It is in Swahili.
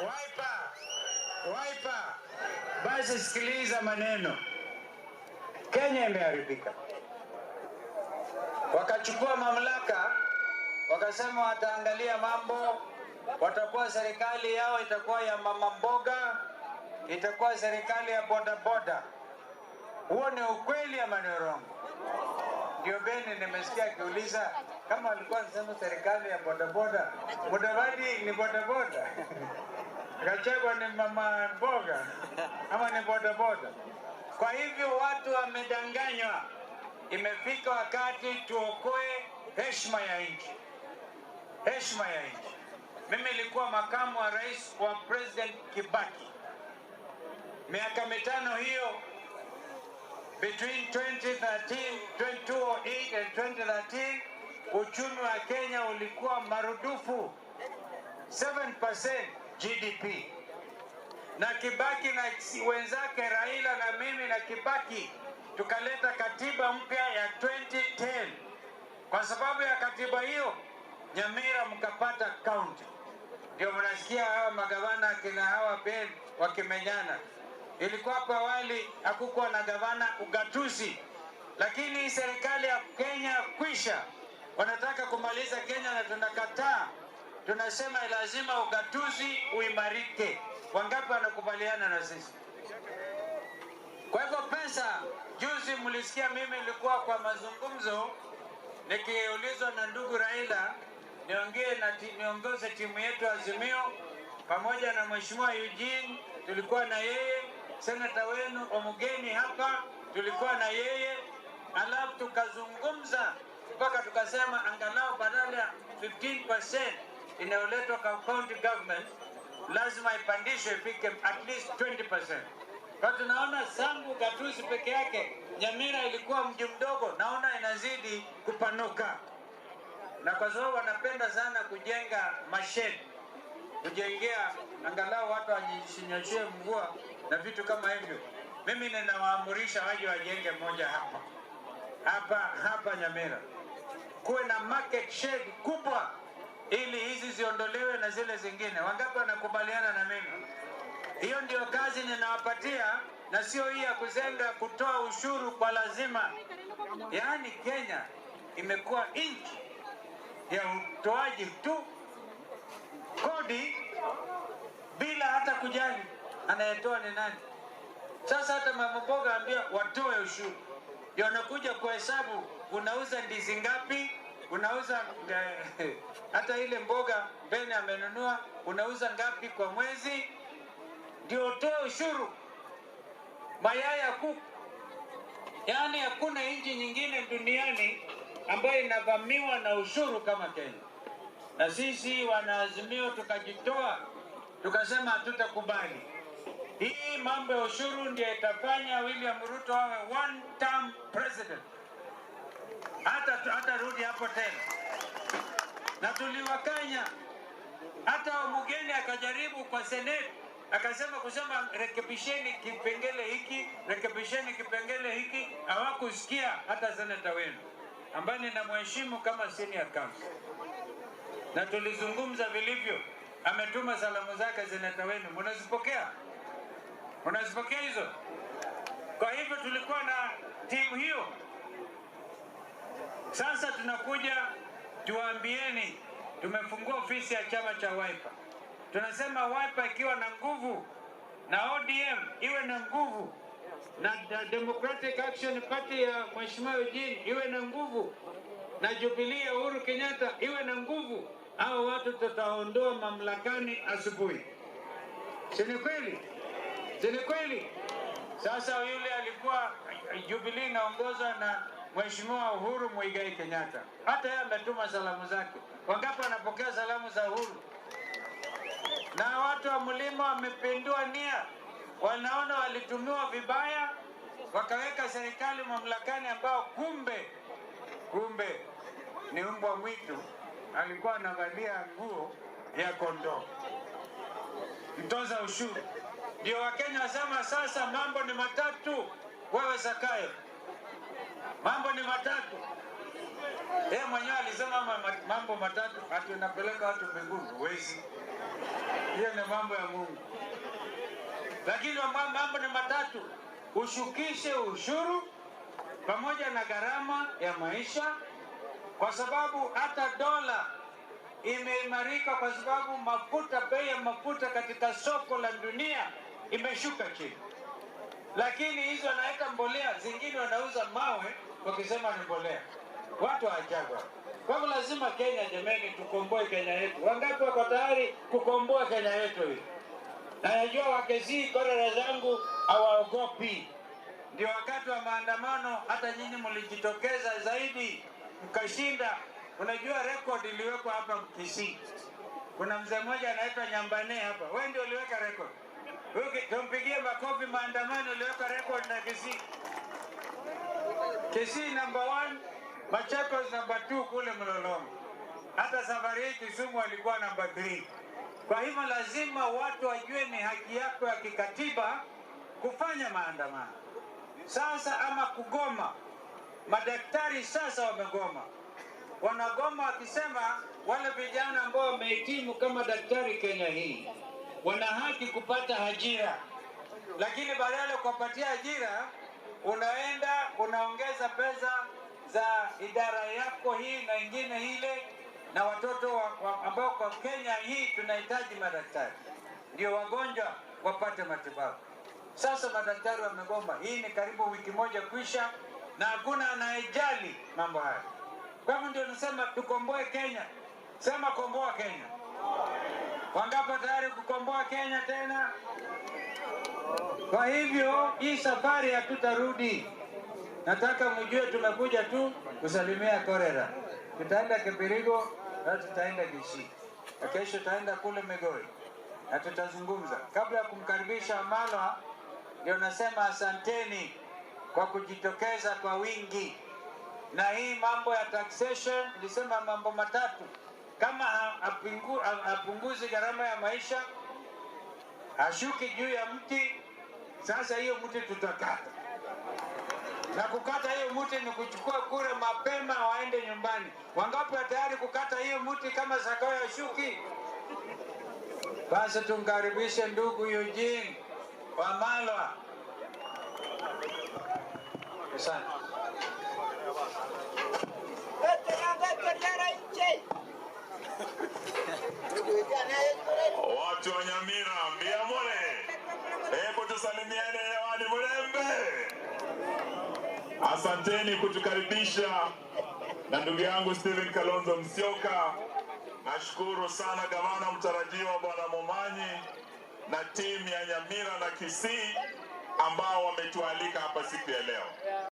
Wiper, Wiper. Basi sikiliza maneno. Kenya imeharibika. Wakachukua mamlaka, wakasema wataangalia mambo, watakuwa serikali yao itakuwa ya mama mboga, itakuwa serikali ya bodaboda. Huo ni ukweli ama ni urongo? Ndio Beni nimesikia akiuliza kama alikuwa anasema serikali ya bodaboda. Mudavadi ni bodaboda, Gachagua ni mama mboga ama ni bodaboda? Kwa hivyo watu wamedanganywa. Imefika wakati tuokoe heshima ya nchi, heshima ya nchi. Mimi nilikuwa makamu wa rais wa President Kibaki miaka 5 hiyo, between 2013, 2008 and 2013, uchumi wa Kenya ulikuwa marudufu 7% GDP. Na Kibaki na wenzake Raila na mimi na Kibaki tukaleta katiba mpya ya 2010. Kwa sababu ya katiba hiyo Nyamira mkapata county. Ndio mnasikia hawa magavana kina hawa Ben wakimenyana. Ilikuwa hapo awali hakukuwa na gavana ugatuzi, lakini serikali ya Kenya kwisha, wanataka kumaliza Kenya na tunakataa. Tunasema lazima ugatuzi uimarike. Wangapi wanakubaliana na sisi? Kwa hivyo pesa, juzi mlisikia mimi nilikuwa kwa mazungumzo nikiulizwa na ndugu Raila niongee na niongoze timu yetu Azimio pamoja na Mheshimiwa Eugene, tulikuwa na yeye, senata wenu Omugeni hapa tulikuwa na yeye, alafu tukazungumza mpaka tukasema angalau badala ya 15% inayoletwa kwa county government lazima ipandishwe ifike at least 20%. Kwa tunaona Sangu gatuzi peke yake, Nyamira ilikuwa mji mdogo, naona inazidi kupanuka. Na kwa sababu wanapenda sana kujenga mashedi, kujengea angalau watu wajinyoshee mvua na vitu kama hivyo, mimi ninawaamurisha waje wajenge moja hapa hapa hapa Nyamira, kuwe na market shed kubwa ili hizi ziondolewe na zile zingine. Wangapi wanakubaliana na mimi? Hiyo ndio kazi ninawapatia, na sio hii ya kuzenga kutoa ushuru kwa lazima. Yaani Kenya imekuwa nchi ya utoaji tu kodi bila hata kujali anayetoa ni nani. Sasa hata mama mboga ambia watoe ushuru, ndio wanakuja kuhesabu unauza ndizi ngapi, unauza hata ile mboga Beni amenunua unauza ngapi kwa mwezi, ndio utoe ushuru. Mayai ya kuku, yaani hakuna nchi nyingine duniani ambayo inavamiwa na ushuru kama Kenya. Na sisi wanaazimio tukajitoa, tukasema hatutakubali. Hii mambo ya ushuru ndio itafanya William Ruto awe one term president. Hata rudi hapo tena. Na tuliwakanya. Hata Omugeni akajaribu kwa Senate, akasema kusema rekebisheni kipengele hiki, rekebisheni kipengele hiki, hawakusikia hata seneta wenu ambaye ninamheshimu kama senior counsel. Na tulizungumza vilivyo, ametuma salamu zake seneta wenu, mnazipokea? Mnazipokea hizo? Kwa hivyo tulikuwa na timu hiyo. Sasa tunakuja tuwaambieni, tumefungua ofisi ya chama cha Wiper. Tunasema Wiper ikiwa na nguvu na ODM iwe na nguvu na Democratic Action Party ya Mheshimiwa Eugene iwe na nguvu na Jubilee ya Uhuru Kenyatta iwe na nguvu, hao watu tutaondoa mamlakani asubuhi. Si ni kweli? Si ni kweli? Sasa yule alikuwa Jubilee inaongozwa na Mheshimiwa Uhuru Muigai Kenyatta, hata yeye ametuma salamu zake. Wangapi wanapokea salamu za Uhuru? Na watu wa mlima wamepindua nia, wanaona walitumiwa vibaya, wakaweka serikali mamlakani ambao kumbe ni mbwa mwitu alikuwa anavalia nguo ya kondoo, mtoza ushuru. Ndio Wakenya wasema sasa mambo ni matatu, wewe Zakayo, mambo ni matatu. Yeye mwenyewe alisema mambo matatu, ati unapeleka watu mbinguni, huwezi. Hiyo ni mambo ya Mungu. Lakini mambo ni matatu: ushukishe ushuru pamoja na gharama ya maisha, kwa sababu hata dola imeimarika, kwa sababu mafuta, bei ya mafuta katika soko la dunia imeshuka chini. Lakini hizo wanaweka mbolea, zingine wanauza mawe wakisema ni mbolea. Watu wa ajabu. Kwa hivyo lazima Kenya, jameni, tukomboe Kenya yetu. Wangapi wako tayari kukomboa Kenya yetu hii? Na najua Wakisii korera zangu hawaogopi. Ndio wakati wa maandamano, hata nyinyi mlijitokeza zaidi mkashinda. Unajua record iliwekwa hapa Kisii. Kuna mzee mmoja anaitwa Nyambane hapa, wewe ndio uliweka record. Tumpigie makofi. Maandamano uliweka record na Kisii. Kisii number 1, Machakos number 2 kule Mlolongo. Hata safari hii Kisumu alikuwa number 3. Kwa hivyo lazima watu wajue ni haki yako ya kikatiba kufanya maandamano sasa ama kugoma. Madaktari sasa wamegoma, wanagoma wakisema wale vijana ambao wamehitimu kama daktari Kenya hii wana haki kupata ajira, lakini badala ya kuwapatia ajira unaenda unaongeza pesa za idara yako hii na ingine ile, na watoto ambao kwa Kenya hii tunahitaji madaktari ndio wagonjwa wapate matibabu. Sasa madaktari wamegoma, hii ni karibu wiki moja kuisha, na hakuna anayejali mambo haya. Kwa hivyo ndio nasema tukomboe Kenya. Sema komboa Kenya. Wangapi tayari kukomboa Kenya tena? Kwa hivyo hii safari hatutarudi. Nataka mjue tumekuja tu kusalimia Korera. Tutaenda Kibirigo na tutaenda Kisii. Na kesho tutaenda kule Migori na tutazungumza. Kabla ya kumkaribisha Wamalwa, ndio nasema asanteni kwa kujitokeza kwa wingi. Na hii mambo ya taxation, nilisema mambo matatu: kama hapunguzi gharama ya maisha, ashuki juu ya mti. Sasa hiyo mti tutakata, na kukata hiyo mti ni kuchukua kura mapema, waende nyumbani. Wangapi wa tayari kukata hiyo mti kama Zakayo ashuki? Basi tumkaribishe ndugu Eugene Wamalwa. Asante. Watu wa Nyamira, mbiamore, hebu tusalimiane hewani, Mulembe. Asanteni kutukaribisha na ndugu yangu Stephen Kalonzo Musyoka. Nashukuru sana gavana mtarajiwa Bwana Momanyi na timu ya Nyamira na Kisii ambao wametualika hapa siku ya leo.